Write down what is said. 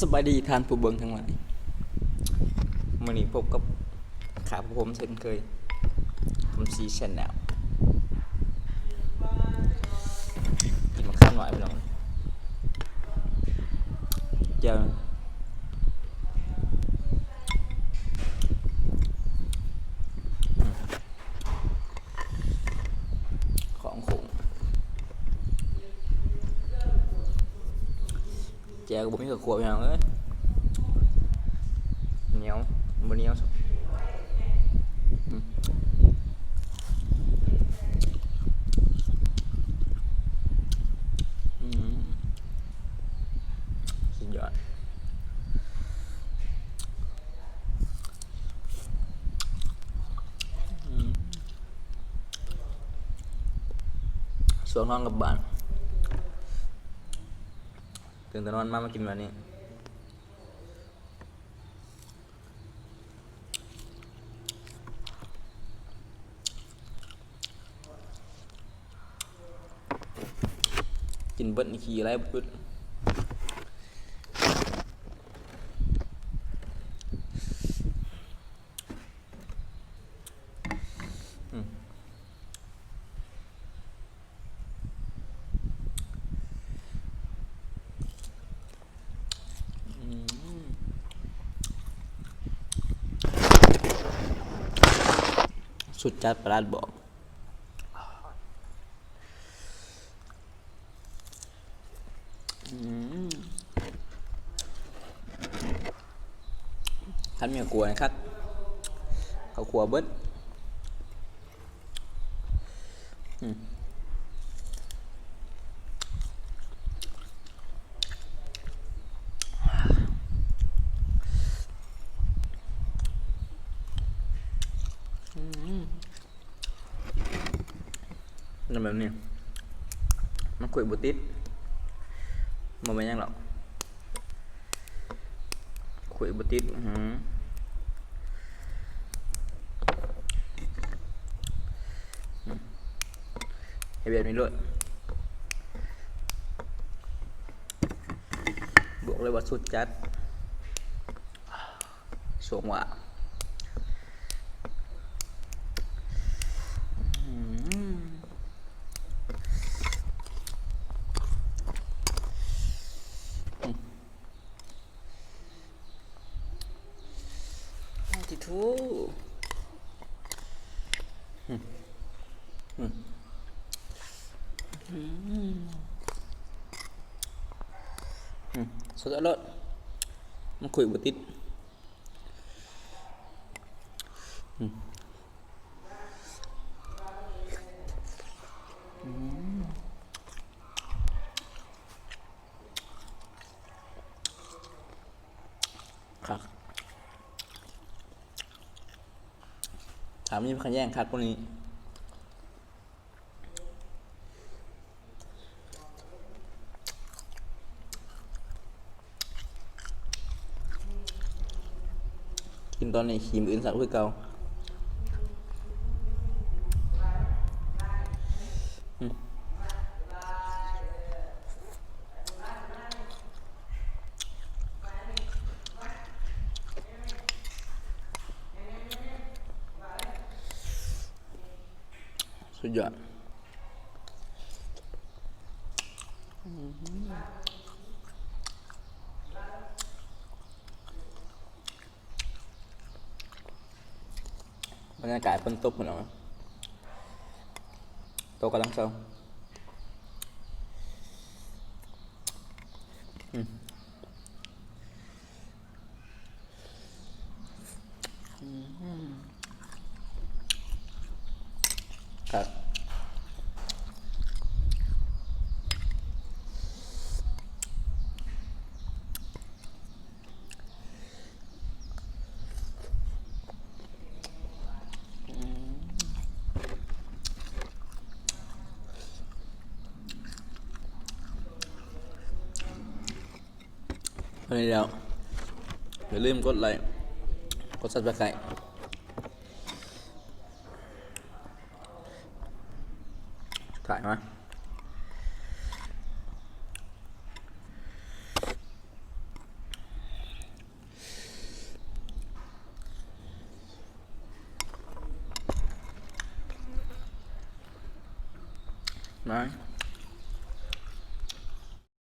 ສະບາຍດີທ່ານຜູ້ເບິ່ງທັງຫຼາຍ, ມື້ນີ້ພົບກັບຂ້າພະພົມເຊັ່ນເຄີຍ, ພົມສີແຊນແນວ. ກິນໝາກຂາມໜ້ອຍພີ່ນ້ອງ, ແຈ່ວ ຂອງຂົງ. ແຈ່ວກໍບໍ່ມີເຂົ້າຂົ້ວ ພີ່ນ້ອງເອີຍ, ໜຽວ ບໍ່ໜຽວຊ້ຳ. ອືມ ອືມ ສຸດຍອດ. ອືມ ຊ່ວງນອນກັບບ້ານ ຕື່ນແຕ່ນອນມາ ມາກິນແບບນີ້. ກິນເບິດນີ້ຂີ້ໄຫຼບໍ່ຢຸດ. ອືມ ອືມ ສຸດຈັດ ປະຫຼາດບອກ. ອືມ ຄັນມີເຂົ້າຂົ້ວນີ້ຄັກ, ເຂົ້າຂົ້ວເບິດ. ອືມ ອືມ ແບບນີ້ ມັນຂຸຍບໍ່ຕິດ, ບໍ່ແມ່ນຫຍັງດອກ, ຂຸຍບໍ່ຕິດ. ອື ເຮັດແບບນີ້ໂລດ, ບອກເລີຍວ່າສຸດຈັດ. ສົມວ່າ ອືມ ອືມ ໂອ້ ຕິໂທ ອືມ ອືມ ອືມ ສຸດຍອດໂລດ, ມັນຂຸຍບໍ່ຕິດ. ອືມ ອືມ ຄັກ, ຖ້າມີຂະແຍງຄັກກວ່ານີ້. ກິນຕອນນີ້ ຂີ້ມື້ອື່ນເຊົ້າຄືເກົ່າ. ອືມ ສຸດຍອດ. ບັນຍາກາດຝົນຕົກ ພີ່ນ້ອງ, ຕົກກຳລັງເຊົາ. ອືມ ອືມ ຄັກ. ອັນນີ້ແລ້ວ ຢ່າລືມກົດໄລ້ ກົດ Subscribe ຖ່າຍມາ. ບາຍ.